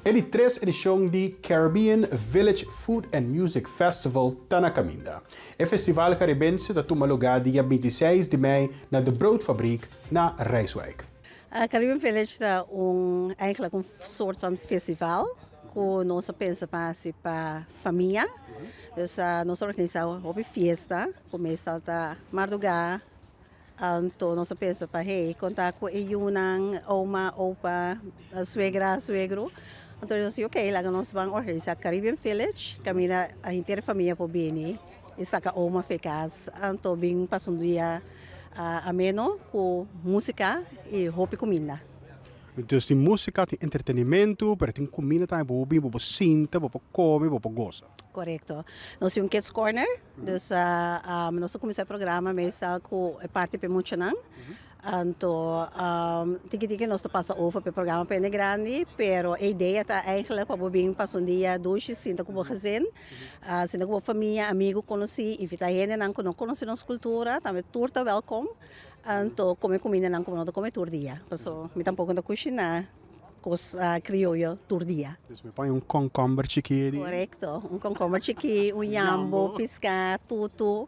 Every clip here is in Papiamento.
E di tres edishon di Caribbean Village Food and Music Festival ta na kaminda. E festival karibense ta tuma lugá dia 26 di mei na De Broodfabriek na Rijswijk. Caribbean Village ta un eigenlijk un soort van festival ku nos a pensa pa hasi pa famia. Dus nos a organisá hopi fiesta ku meestal ta mardugá. Anto nos a pensa pa hey konta ku e yunan, oma, opa, suegra, suegro. Anto nos di ok laga nos ban organisá Caribbean Village kaminda henter famia por bini i saka oma for e kas. Anto bin pasa un dia ameno ku músika i hopi kuminda. Dus tin músika, tin entretenimentu, pero tin kuminda tambe. Bo por bin, bo por sinta, bo por kome, bo por gosa. Korekto. Nos tin un kids corner. Dus nos a kuminsá e programa meestal ku e parti pa e muchanan. Anto tiki tiki nos ta pasa over pa e programa pa hende grandi, pero e idea ta eigenlijk pa bo bin pasa un dia dushi sinta ku bo gezin, sinta ku bo famia, amigu, konosí, invitá hendenan ku no konosé nos kultura, tambe tur ta wèlkom. Anto kome kumindanan ku bo no ta kome tur dia, paso mi tampoko no ta kushiná. Kos krioyo tur dia. Dus mi pon un konkomber chikí di. Korekto, un konkomber chikí, un yambo, piská, tutu.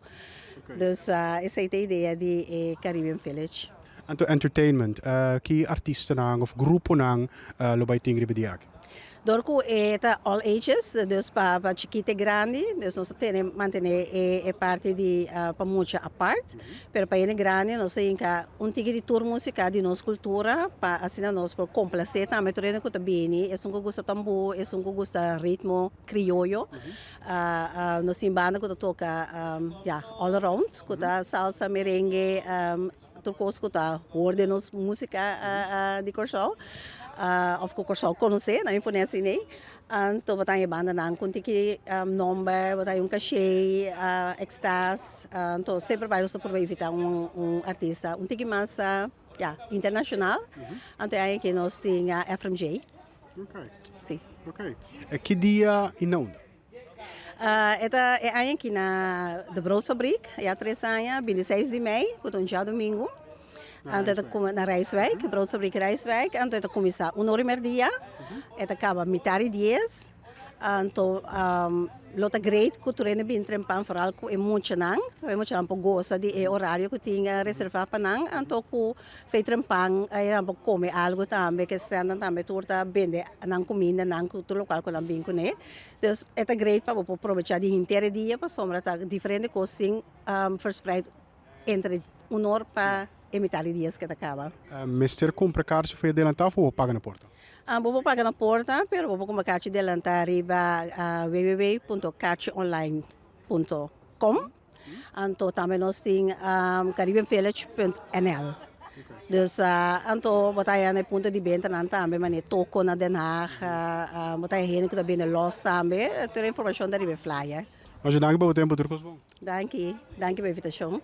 Dus esei ta e idea di e Caribbean Village. Anto entertainment, ki artistanan òf gruponan lo bai tin riba di aki? Dor ku e ta all ages, dus pa chikí te grandi, dus nos ta tene mantené e parti di pa mucha apart, pero pa hende grandi nos ta hinka un tiki di tur músika di nos kultura pa asina nos por komplasé tambe tur hende ku ta bini, esun ku gusta tambú, esun ku gusta ritmo krioyo. Nos tin banda ku ta toka ya all around ku ta salsa, merengue. Tur kos ku ta hoor den nos músika di Kòrsou òf ku Kòrsou konosé, nan mi pone asina ei. Anto bo ta haña bandanan ku un tiki nòmber, bo ta haña un kashé, Extas. Anto semper bai nos ta purba invitá un artista un tiki mas ya internashonal. Anto e aña aki nos tin Efrem Jay. Si. Ki dia i na unda? E ta e aña aki na De Broodfabriek, ya tres aña, 26 di mei, ku ta un djadumingu. Anto e ta kuminsá na Rijswijk, Broodfabriek Rijswijk. Anto e ta kuminsá un ora i merdia, e ta kaba mitar di dies. Anto lo ta great ku tur hende bin trempan, foral ku e muchanan, e muchanan por gosa di e orario ku tin reservá pa nan. Anto ku Fei trempan e nan por come algo tambe, ke standnan tambe tur ta bende nan cumindanan cu tur locual cu nan bin cune. Dus e ta great pa bo por probecha di henter e dia pasobra ta diferente cos tin verspreid entre un or pa e mitad di dies ke ta caba. Mester cumpra karchi for e delanta of bo por paga na porta? Bo por paga na porta, pero bo por cumpra karchi delanta riba www punto karchionline punto com. Anto tambe nos tin caribbeanvillage punt nl. Dus anto bo ta haya na e punto di bentanan tambe manera toko na Den Haag, bo ta haya hende ku ta bende lòs tambe, tur e informashon ta riba e flyer. Masha danki pa bo tempu, tur kos bon. Danki, danki pa e invitashon.